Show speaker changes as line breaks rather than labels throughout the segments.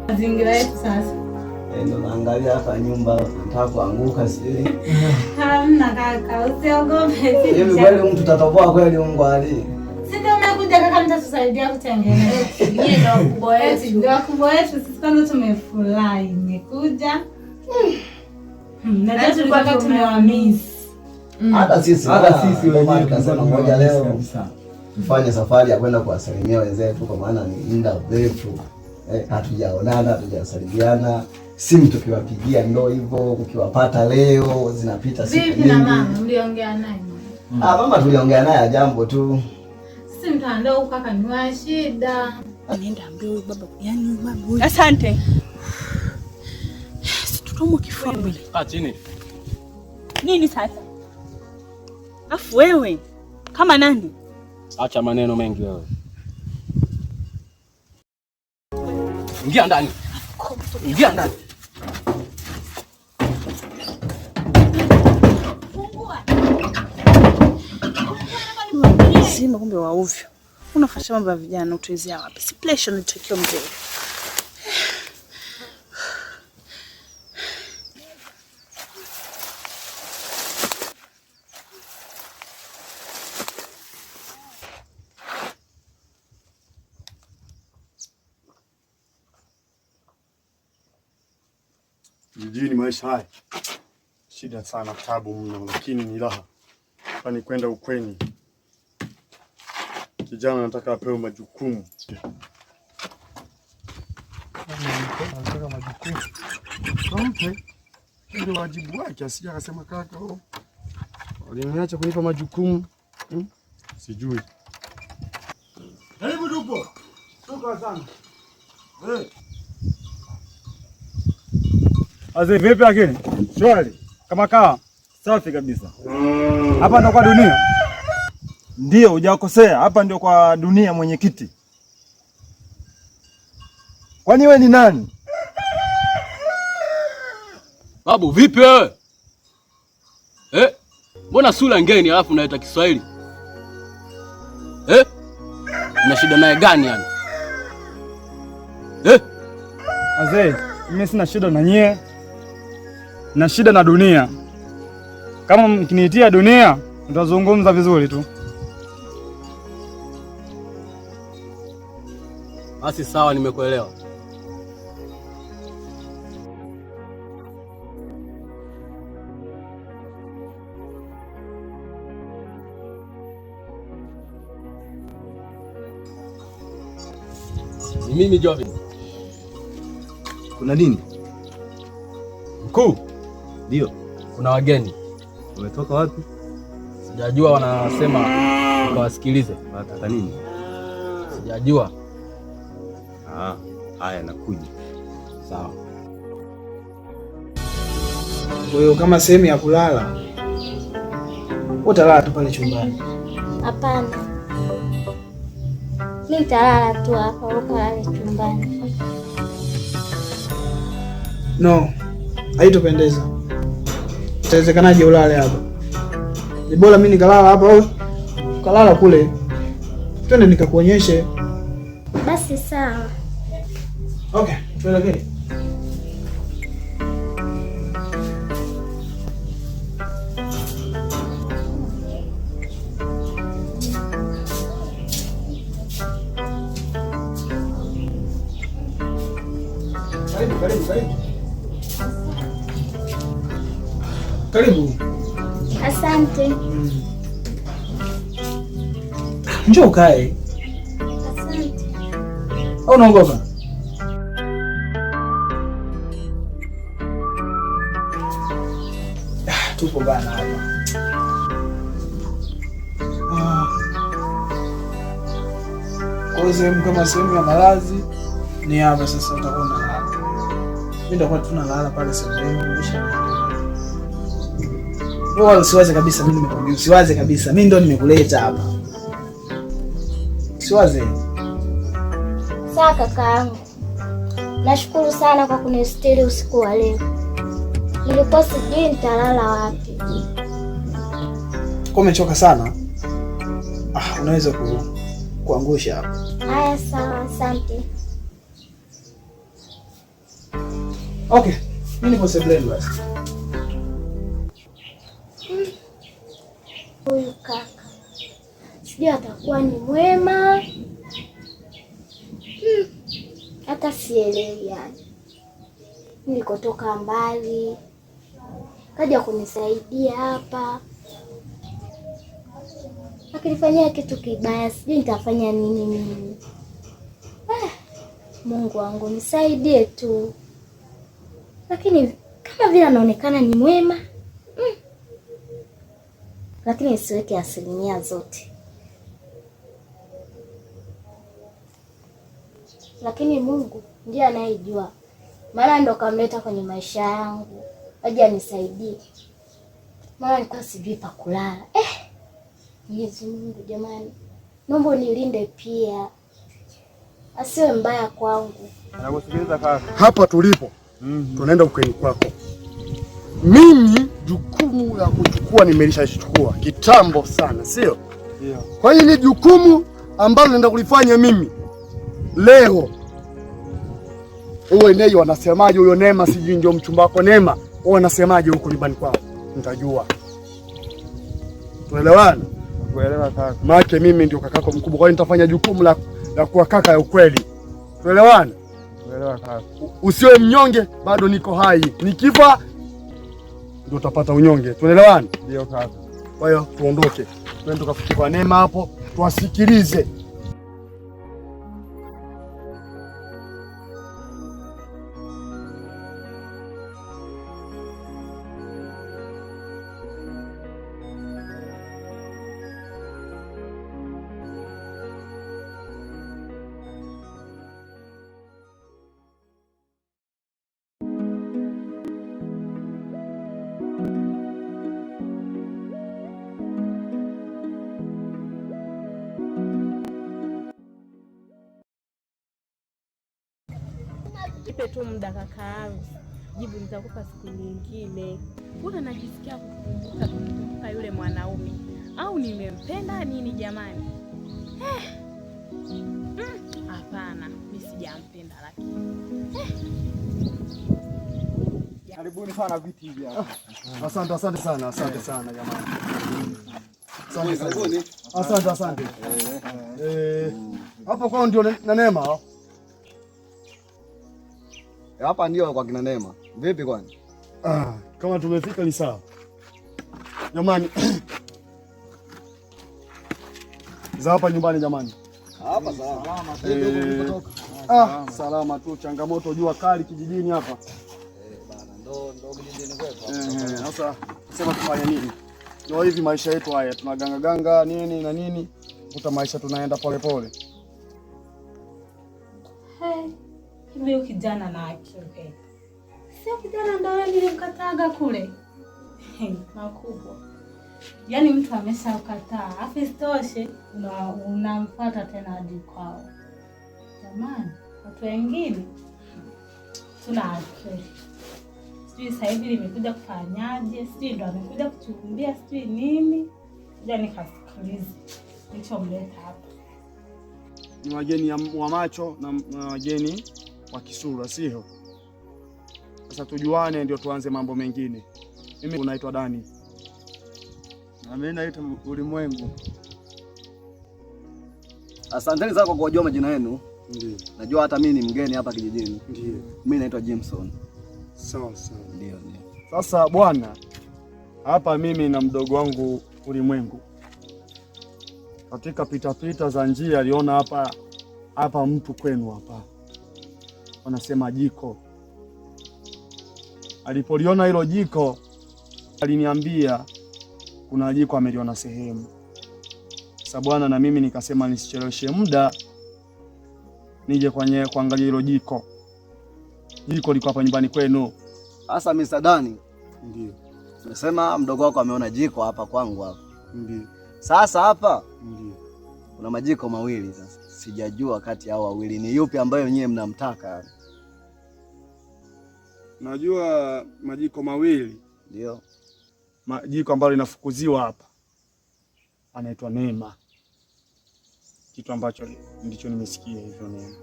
Mazingira yetu sasa.
Ndo naangalia hapa nyumba nataka kuanguka sijui.
Hamna kaka, usiogope.
Hivi kweli mtu tatoboa kweli Mungu ali.
Si ndio umekuja kaka, mtatusaidia kutengeneza.
Nyie ndio wakubwa wetu.
Ndio wakubwa wetu sisi, kwanza tumefurahi mmekuja. Najua tulikuwa tumewamiss.
Hata sisi
Hata sisi wenyewe
tukasema ngoja leo tufanye safari ya kwenda kuwasalimia wenzetu, kwa maana ni muda mrefu hatujaonana, hatujasalimiana. Simu tukiwapigia ndo hivyo, ukiwapata leo zinapita siku
Vipi na
nyingi.
mama, mliongea naye mama?
Ah, mama tuliongea naye jambo tu.
Sisi mtandao huu kaka ni wa shida.
Nenda ambie huyu baba, yani huyu baba huyu.
Asante.
Si tutaumwa kifua mbele.
Kaa chini.
Nini sasa? Afu wewe kama nani?
Acha maneno mengi wewe. Ingia ndani. Ingia ndani.
Zima kumbe wa ovyo. Unafuata mambo ya vijana utuwezea wapi? Si pressure nitakiwa mzee.
Jijini maisha haya shida sana, tabu mno, lakini ni raha, kwani kwenda ukweni. Kijana anataka apewe majukumu. Anataka majukumu, ampe ndio wajibu wake, asije akasema kaka, oh, waliniacha kunipa majukumu. Sijui.
Karibu tupo. Tuko sana.
Azee, vipi lakini?
Shwari.
Kama kaa
Safi kabisa.
hapa ndo kwa dunia.
Ndio, hujakosea. Hapa ndio kwa dunia mwenyekiti. Kwani we ni nani?
Babu vipi wewe? Eh? Mbona sura ngeni alafu unaleta Kiswahili? Eh? Una shida naye gani yani? Eh?
Azee, mimi sina shida na nyie, na shida na dunia. Kama mkiniitia dunia, tutazungumza vizuri tu.
Basi sawa, nimekuelewa. Ni mimi Jovin.
Kuna nini?
Mkuu,
Ndio.
kuna wageni.
Umetoka wapi?
Sijajua wanasema ukawasikilize.
Wanataka nini?
Sijajua.
Ah, haya nakuja.
Sawa.
Kwa hiyo kama sehemu ya kulala, utalala tu pale chumbani.
Hapana, mi nitalala tu hapa, ukalale chumbani.
No, haitopendeza. Itawezekanaje ulale hapa? Ni bora mimi nikalala hapa au ukalala kule. Twende nikakuonyeshe.
Basi sawa.
Okay, tuelekee. Karibu, karibu, karibu. Karibu.
Asante.
Njoo ukae.
Asante.
Au unaogopa? Ah, tupo bana hapa. Ah. Kwa hiyo sehemu kama sehemu ya malazi ni hapa sasa, utakuwa unalala. Mimi nitakuwa tunalala pale sebuleni kisha. Wewe usiwaze kabisa, mimi nimekwambia usiwaze kabisa. Mimi ndo nimekuleta hapa. Usiwaze.
Sawa kakaangu, nashukuru sana kwa kunistiri usiku wa leo. Nilikuwa sijui nitalala wapi.
Kwa umechoka sana? Ah, unaweza kuangusha hapa.
Haya, sawa, asante.
Okay, mimi nipo sebuleni basi.
Huyu kaka sijui atakuwa ni mwema, hata sielewi yani. Nilikotoka mbali, kaja kunisaidia hapa, akinifanyia kitu kibaya, sijui nitafanya nini mimi. Mungu wangu nisaidie tu, lakini kama vile anaonekana ni mwema, lakini nisiweke asilimia zote. Lakini Mungu ndiye anayejua, maana ndo kamleta kwenye maisha yangu aje anisaidie, maana nilikuwa sijui pa kulala. Mwenyezi Mungu jamani, naomba unilinde pia, asiwe mbaya kwangu.
Nakusikiliza kaka.
Hapa tulipo tunaenda ukweni kwako. Mimi jukumu la kuchukua nimelishachukua kitambo sana, sio?
Ndio.
Kwa hiyo ni jukumu ambalo naenda kulifanya mimi leo. Huyo Nei wanasemaje? Huyo Neema sijui ndio mchumba wako Neema. Wao wanasemaje huko nyumbani kwao? Nitajua. Tuelewana?
Kuelewa kaka.
Maana mimi ndio kakako mkubwa, kwa hiyo nitafanya jukumu la kuwa kaka ya ukweli. Tuelewana?
Kuelewa kaka.
Usiwe mnyonge, bado niko hai. Nikifa ndio utapata unyonge. Tuelewana?
Ndio kaka.
Kwa hiyo tuondoke. Twende tukafikie kwa Neema hapo, tuwasikilize.
Nipe tu muda kakaangu, jibu nitakupa siku nyingine. Mbona najisikia kukumbuka yule mwanaume, au nimempenda nini jamani? Hapana, mimi sijampenda lakini.
Karibuni sana viti hivi hapa.
Asante, asante sana, asante sana jamani. Asante sana. Asante, asante. Hapo kwao ndio na Neema.
Hapa ndio kwa kina Neema. Vipi kwani?
Kama tumefika ni sawa. Jamani. Za hapa nyumbani jamani.
Hapa salama.
Salama tu, changamoto jua kali kijijini hapa.
Bana, ndo kijijini kwetu.
Sasa sema tufanye nini? Ndio hivi maisha yetu haya, tunaganga ganga nini na nini, kuta maisha tunaenda pole pole.
Hivi kijana na akili. Sio kijana ndio yule nilimkataga kule. Makubwa. Yaani mtu ameshakataa, afu isitoshe unamfuata tena hadi kwao. Jamani, watu wengine tuna akili. Sijui sasa hivi limekuja kufanyaje, sijui ndo amekuja kutumbia, sijui nini. Ngoja nikasikilize nilichomleta hapa.
Ni wageni wa macho na wageni wa kisura, sio? Sasa tujuane ndio tuanze mambo mengine. Mimi unaitwa Dani.
Na mimi naitwa Ulimwengu.
Asanteni sana kwa kujua majina yenu.
Ndiyo.
Najua hata mimi ni mgeni hapa kijijini.
Ndiyo.
Mimi naitwa Jameson.
Sawa sawa.
Ndiyo, ndiyo.
Sasa bwana, hapa mimi na mdogo wangu Ulimwengu katika pita za njia aliona hapa hapa mtu kwenu hapa. Wanasema jiko. Alipoliona hilo jiko aliniambia kuna jiko ameliona sehemu. Sasa bwana, na mimi nikasema nisicheleweshe muda nije kwenye kuangalia hilo jiko. Jiko liko hapa nyumbani kwenu.
Sasa Mr. Dani,
Ndiyo.
Umesema mdogo wako ameona jiko hapa kwangu hapa.
Ndiyo.
Sasa hapa
Ndiyo.
kuna majiko mawili sasa. Sijajua kati ya hao wawili ni yupi ambaye wenyewe mnamtaka.
Najua majiko mawili.
Ndio.
Majiko ambalo linafukuziwa hapa anaitwa Neema. Kitu ambacho ndicho nimesikia hivyo Neema.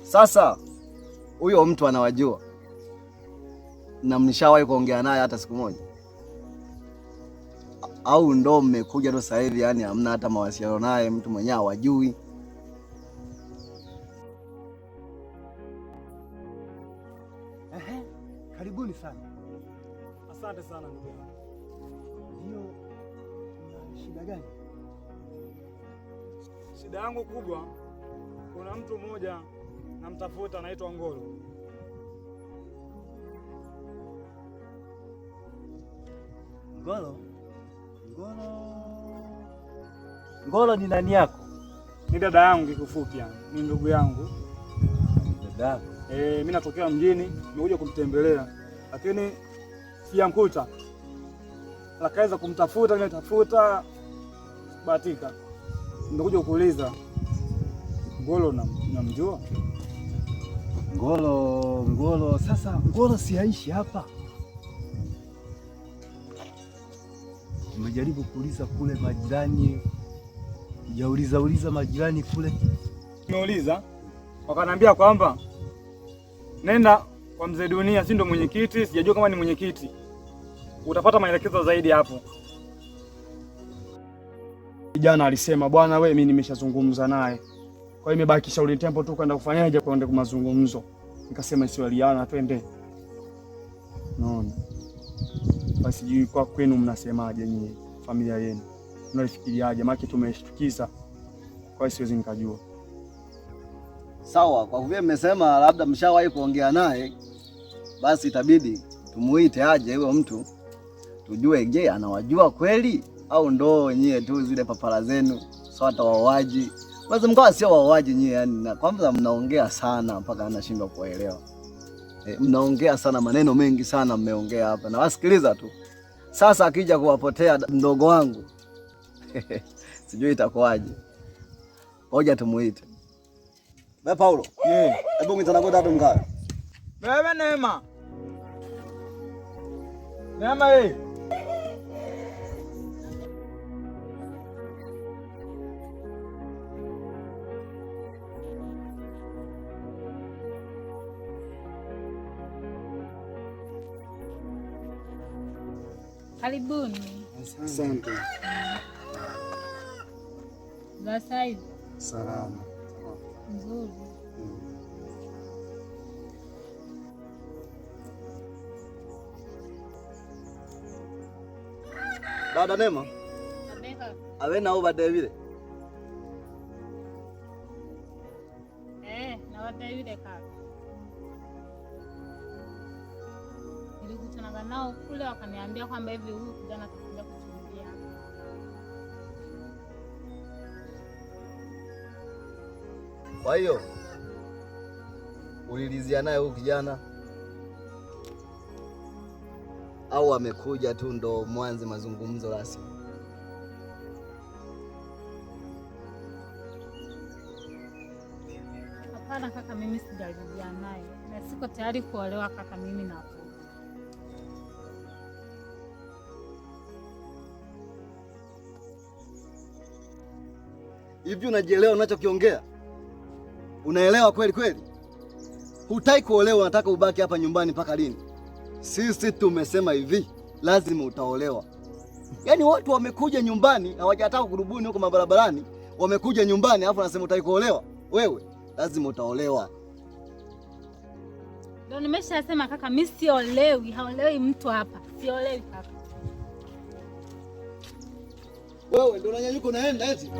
Sasa Huyo mtu anawajua na mnishawahi kuongea naye hata siku moja? Au ndo mmekuja tu sasa hivi, yani hamna hata mawasiliano naye, mtu mwenyewe hawajui?
Ehe, karibuni sana.
Asante sana ndugu yangu.
Ndio, una shida gani?
Shida yangu kubwa, kuna mtu mmoja namtafuta anaitwa Ngolo.
Ngolo? Ngolo. Ngolo ni nani yako?
Ni dada yangu kifupi, yani ni ndugu yangu.
Dada yako?
Mimi natokea mjini, nimekuja kumtembelea, lakini sijamkuta. Lakaweza kumtafuta, nimetafuta bahatika. Nimekuja kuuliza Ngolo namjua?
Ngolo, Ngolo, sasa Ngolo si haishi hapa. Nimejaribu kuuliza kule majirani, hujauliza uliza majirani kule?
Nimeuliza, wakaniambia kwamba nenda kwa mzee Dunia, si ndo mwenyekiti, sijajua kama ni mwenyekiti. Utapata maelekezo zaidi hapo. Kijana alisema bwana, we mimi nimeshazungumza naye. Kwa hiyo imebaki Shauri Temple tu kwenda kufanyaje, kwenda kwa mazungumzo. Nikasema isiwaliana, twende. Naona. Basi sijui kwa kwenu mnasemaje nyinyi, familia yenu. Mnalifikiriaje? Maana tumeshtukiza. Kwa hiyo siwezi nikajua.
Sawa, kwa vile mmesema labda mshawahi kuongea naye, basi itabidi tumuite aje huyo mtu tujue, je, anawajua kweli au ndo wenyewe tu zile papara zenu, sio hata waoaji. Basi mkawa sio waoaji nyie, yani na kwanza mnaongea sana mpaka anashindwa kuelewa. Mnaongea sana maneno mengi sana mmeongea hapa na wasikiliza tu. Sasa akija kuwapotea mdogo wangu sijui itakuwaje. Ngoja tumuite. Be Paulo. Hebu ngitana kwa tatu mkaya.
Bebe Neema. Neema eh.
Karibuni.
Asante.
Za saizi?
Salama.
Nzuri.
Dada Neema. Awe na uba David.
Na wa David kaka. Nilikutana nao kule wakaniambia kwamba hivi huyu kijana atakuja kuchumbia.
Kwa hiyo ulilizia naye huyu kijana au amekuja tu ndo mwanze mazungumzo rasmi?
Hapana kaka, mimi sijalizia naye na siko tayari kuolewa kaka, mimi napo.
Hivi unajielewa unachokiongea? Unaelewa kweli kweli? Hutaki kuolewa, unataka ubaki hapa nyumbani mpaka lini? Sisi tumesema hivi, lazima utaolewa. Yaani watu wamekuja nyumbani, hawajataka kurubuni huko mabarabarani, wamekuja nyumbani alafu nasema hutaki kuolewa. Wewe lazima utaolewa.
Ndio nimeshasema kaka, mimi siolewi, haolewi mtu hapa. Siolewi kaka.
Wewe ndio unanyanyuka unaenda eti?